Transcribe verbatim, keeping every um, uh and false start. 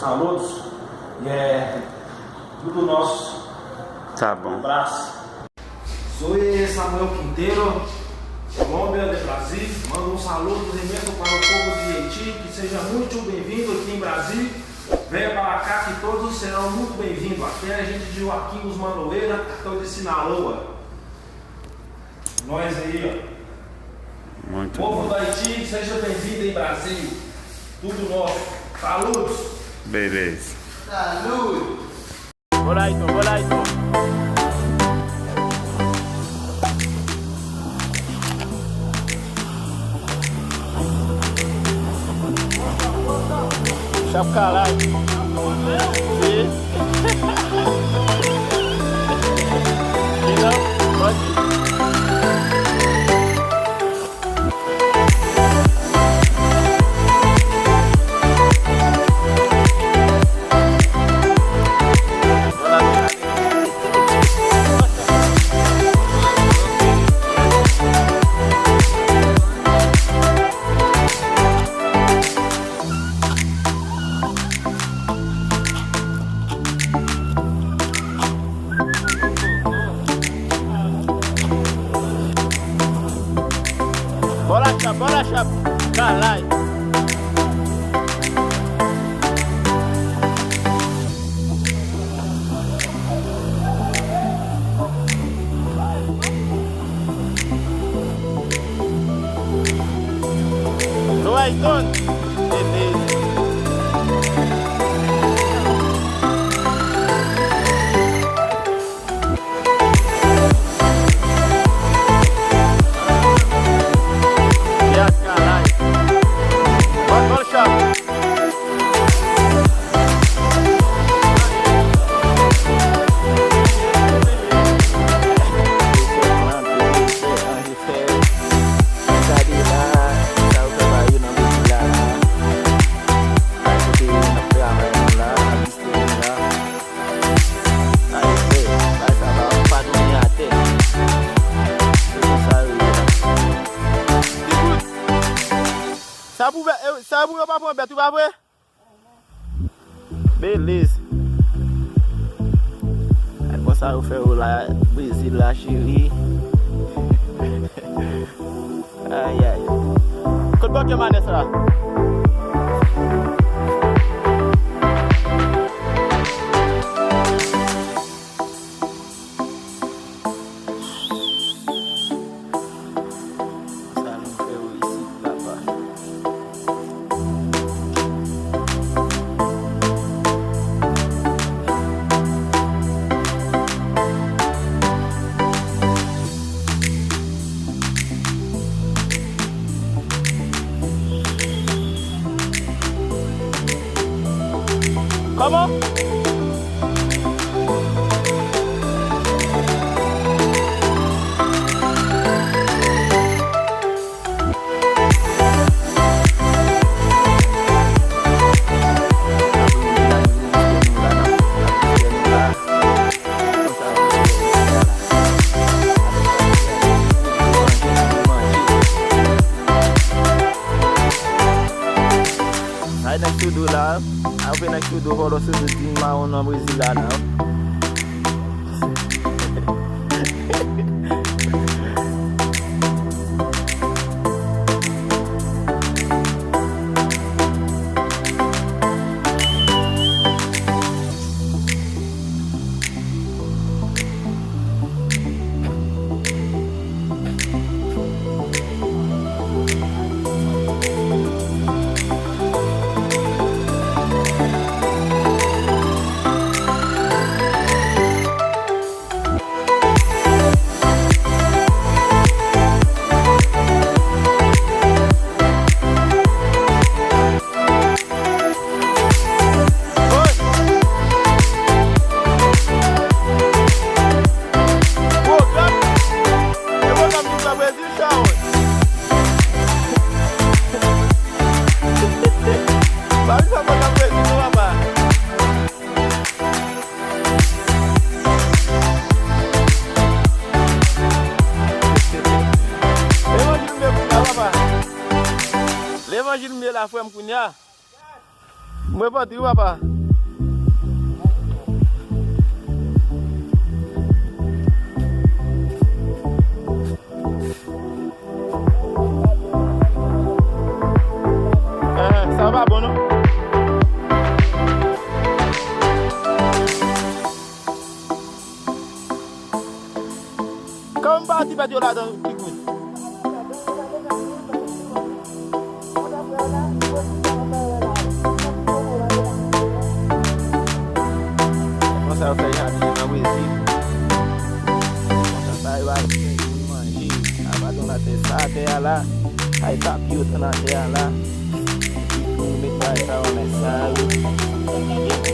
Saludos. E é tudo nosso. Tá bom. Abraço. Sou Samuel Quinteiro, Colômbia de Brasil. Mando um saludo imenso para o povo de Haiti, que seja muito bem-vindo aqui em Brasil. Venha para cá que todos serão muito bem-vindos. Aqui é a gente de Joaquim Guzmán Loeira, cartão de Sinaloa. Nós aí, ó. Muito Povo bom. Do Haiti, seja bem-vindo em Brasil. Tudo nosso. Saludos. Beleza. Saludos. Vou lá então, vou lá então. Chapcalai. Sim. Não, pode ir. Bò lachap, bò lachap. Kalay. Lwayton. Tete. Yes, kalay. Bon, bon shot. Fè, gade la, sa yo fè ba yo nan Brezil la, la. Bay kote n ap travay nou la, n ap distrè nou la. Ay, fè, bay sa pa, pa tounen atè. Se konsa yo ye la. Sa pou bè-, e, sa pou yo pa pran bèt, ou pa vre? Belize. Ay, konsa yo fè yo la, Brezil la, cheri. Ay, ay. Kot bò ke manè sa? Sa nou fè yo isit, papa. Kòman? Ay, nèg sou do la. Ay, nèg sou do, vòlò sou do, ti mawon nan Brezil la, la. Pwogram, e pwogram ki fè Brezil, Sharon. Pa vin fè pwogram Brezil non, papa. Levanjil m ye kounye a, papa. Levanjil m ye la, frè m, kounye a. M repòte wi, papa. Kòman m pa ti pèt yo ladan pi kout? Konsa yo fè jaden nan Brezil. Konsa sa yo al fè moun manje. Abadan latè sa, tè a la. Ay tap yo nan tè a la. Epi pou met bagay sa yo nan sa yo.